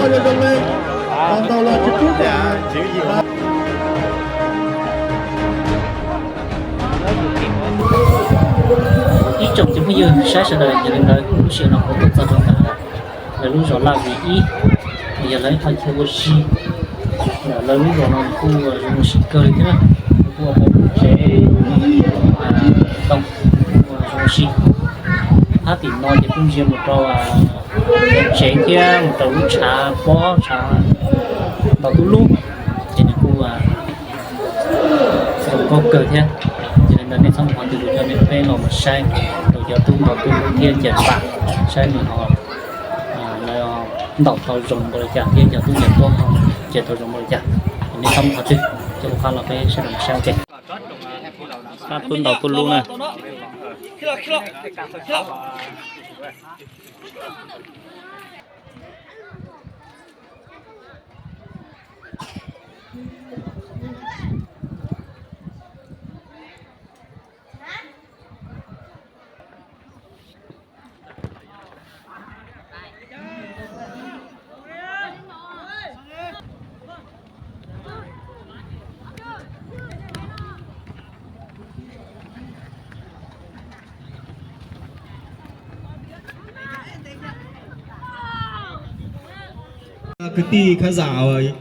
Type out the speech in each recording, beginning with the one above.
Ib tsoom cov phooj ywg saib sawv daws, yog li ntawd lub sij hawm no kuv tuaj txog rau ntawm lawv lub zos Laj Vim ib, yog lawv ib qho chaw ua si. Lawv lub zos no kuj zoo ua si kawg li thiab, kuj ua tau tsev ntoo, zoo ua si. Thab tim no ces kuj ntsia mus rau tsev thiab mus rau lub tshav pob tshav ntaus tub lub, ces nws kuj zoo nkauj kawg thiab. Ces li ntawd nej txhob mus qhov twg, kuv coj nej peb los mus saib rau cov tub ntaus tub lub thiab ces pam saib nws ho ntaus tau zoo npaum li cas thiab cov tub ntaus tub ho ces tau zoo npaum li cas. Nej txhob mus qhov twg, coj kuv qab los peb sawv daws mus saib ua ke. Qab tub ntaus tub lub na. Kwv tij khab zam,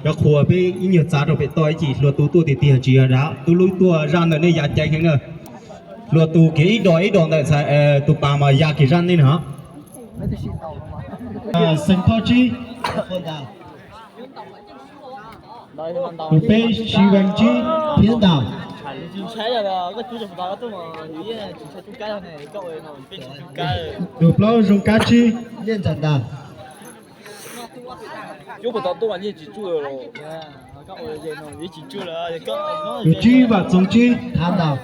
cov qhua peb ib nyuag txav rau pem toj ib chim, hluas tus tuaj tiag tiag tsis yog dab, tub lub tuaj zaj ntawm nej ya cai heev na. Hluas tus kiag ib dos ib dos ntawm tus pas mas ya kiag zaj nej na. Xeem Thoj tsib, tus peb Siv Vees tsib, Thiab Ntaus. Tus plaub Zoo Kab tsib, Liaj Ntxawm Ntaus. Tus tsib Vam Txoov tsib, Thav Ntaus.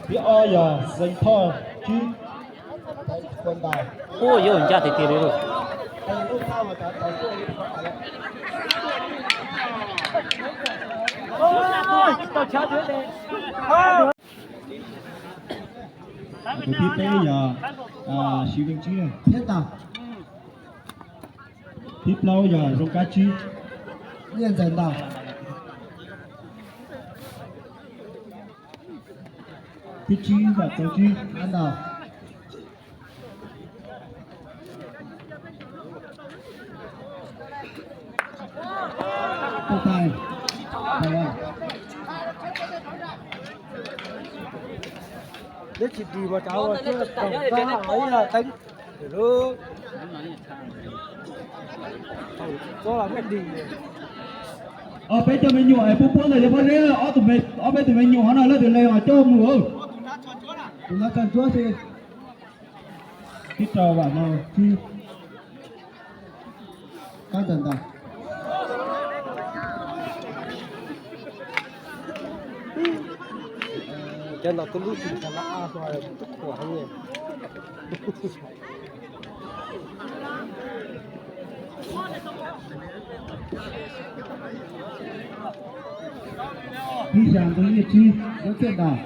Thib ob yog Xeem Thoj tsib. Ua yuav ncaj tiag tiag li lauj. Tus thib peb yog Siv Vees tsib. Thib plaub yog Zoo Kab tsib. Liaj Ntxawm Ntaus. Thib tsib Vam Txoov tsib. Tus tais, tus tais. Neb tsis ris mas cov uas tsis tau ib teeb. Ob peb cov me nyuam es pub puab ntawm yog pob zeb, ob peb tus me nyuam hov no leej twg leej os coj mus. Tus no tso ntsuab xwb. Tib rau vam no tsib. Qab ntawm ntawd. Cov no kuj lub tsis tau lab ab hlo, tub qhuas heev. Tib xya ntoo nyiaj tsib, lub txiaj ntas.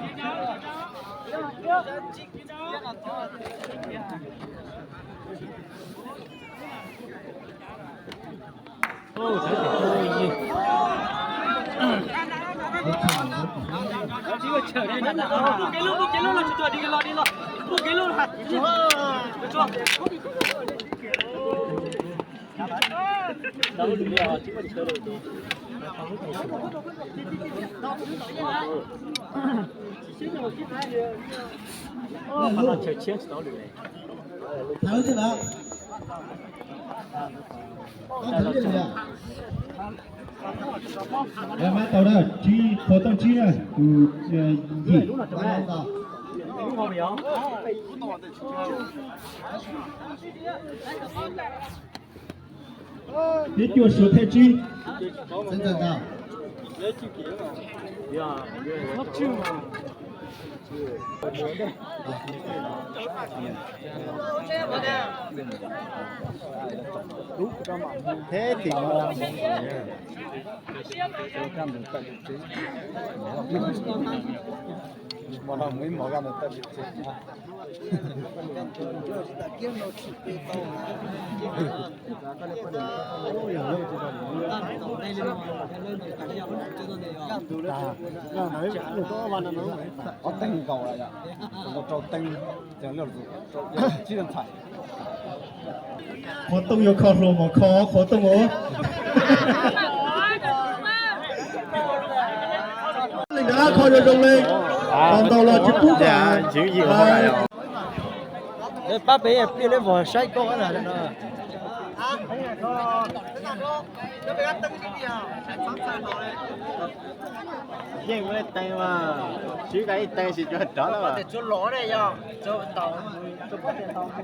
Thawb thiab lawm. Thawb thiab lawm. Mab tau na, tsib, qhua tooj tsib na, tus yim. Tib cuaj suav thej tsib. Thiab tim no mov no mus ib mov kaj ntawd tawm tsev. Ob teeg nkaus lawm, rau teeg, tsib leej txhais. Qhuav tooj yuav kho hluas mos kho qhuav tooj os. Leej nrad kho zoo zoo li, tos ntaus los tsis pub kom. Pab pem pliag leb vog saib koj na. Yeej muaj ib teev mas, swb koj ib teev tsis cuag rov na. Zoo li na. Muaj pej xeem ntaus tau mus ntev npaum no.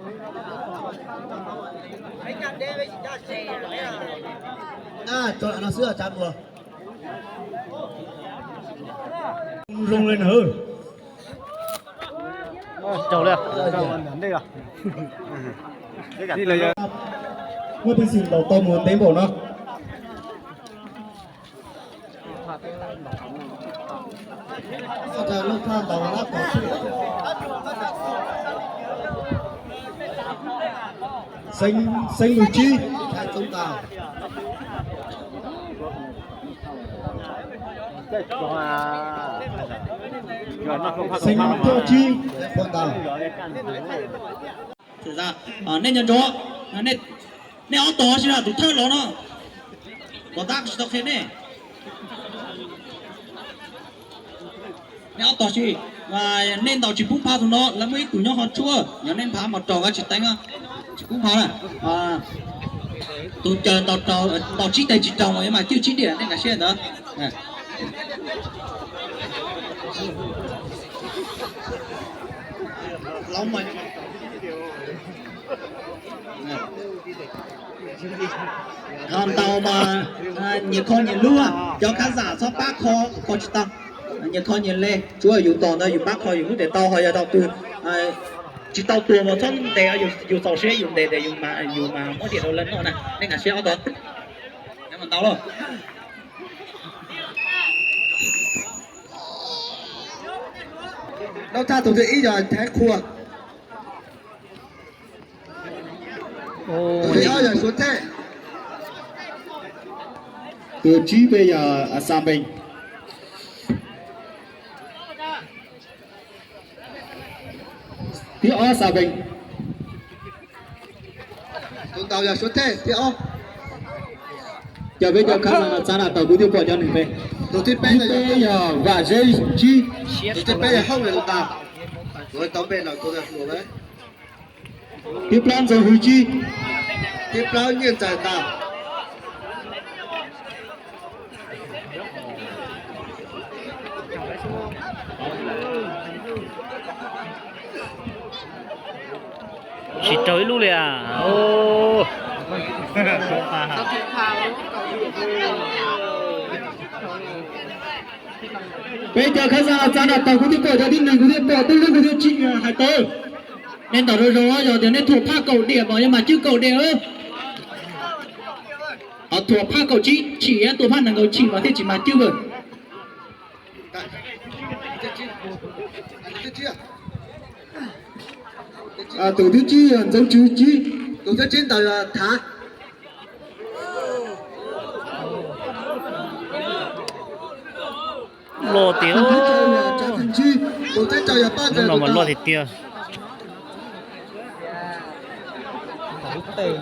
Xeev Lwm Tsib. Xeev Lwm Tsib. Nej nco ntsoov, nej ob tog si na, tus thawj los no, pom tab tsis tau qhia nej. Nej ob tog si, nej ntaus tsis pub pha tus no, lawv muaj ib tug nyob qhov tshuab, yog nej pha mos raug koj tsis teev, tsis pub pha na. Tus caws ntaus tsib teg tsis raug mas yuav mas cwj tsib diam, nej nkag siab ntawd. Ntaus mas nyias kho nyias lub, cov khab zam txhob pab kho, kho tsis tau. Nyias kho nyias le, tsuav yus tos ntawd yus pab kho yus lub tes tau, ho yog tau twg tsis tau tuag mas txhob ntes, yus txaus siab yus ntes tes yus mas muab diam rau lawv noj na. Nej nkag siab ob tog. Ntaus lauj. Nub thaj tus thib ib yog Thaib Qhua. Tus thib ob yog Suav Thej. Tus thib peb yog Xa Npees. Thib ob Xa Npees. Tus ntaus yog Suav Thej thib ob. Cov peb cov khab zam no txav na tau kuv twb pom cov neeg pem. Tus thib peb yog Vam Zeb Tsib. Tus thib peb yog Hauj Lwm Ntas. Thib plaub Ntxoov Hwm Tsib. Thib plaub Nyiaj Ntxawm Ntas. Tsis raug ib lub li as. Peb cov khab zam txav na tau kuv twb pom cov tib neeg kuv twb pom tub lub kuv twb tsis hais tau. Nej ntaus zoo zoo, yog tias nej thuam phaj kaum diam mas yuav mas cwj kaum diam. Ho thuam phaj kaum tsib chim, thuam phaj nees nkaum chim mas thiaj tsis mas cwj. Tus thib tsib yog Ntxoov Tswv Tsib. Tus thib tsib ntaus yog Thav. Loj tiag. Tus thib rau yog Tsav Txeeg Tsib. Tus thib rau yog Paj Ntxawg. Loj tiag tiag.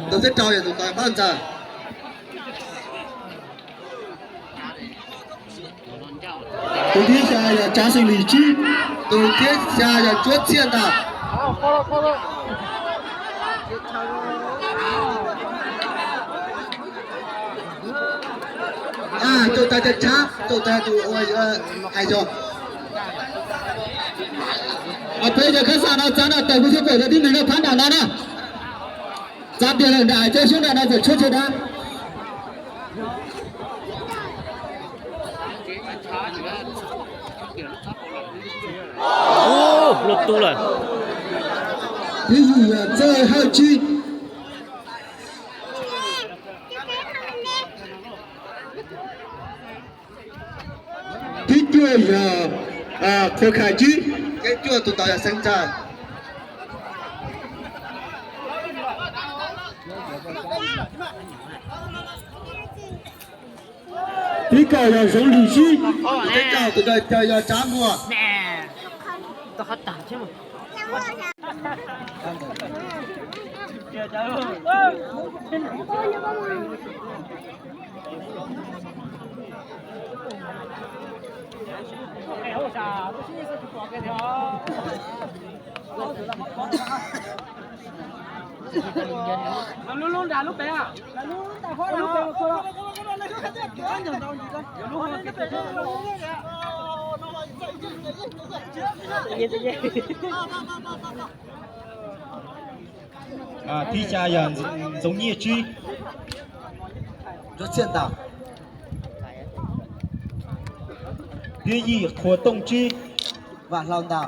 Tus thib rau yog tus ntawd Paj Ntxawg. Tus thib xya yog Tsav Xeem Lis Tsib. Tus thib xya yog Tsuab Txhiaj Ntas. Tus tas cas tshab, tus tas tus hais yog. Peb cov khab zam no txav na tau kuv twb pom cov tib neeg no phab nram no na. Txav tiag lawm nram cov siab nram no txawm tshuab tshuab dab. Lub tub lawm. Thib yim yog Txawj Hawj Tsib. Thib cuaj yog Qhuav Khais Tsib. Thib cuaj tus ntawd yog Xeeb Ntxawg. Thib kaum yog Zoov Lis Tsib. Thib kaum tus ntawd yog Tsav Muas. Thib xya yog Ntxoov Nyiaj Tsib. Thib yim Qhuav Tooj Tsib. Vam Hlau Ntau.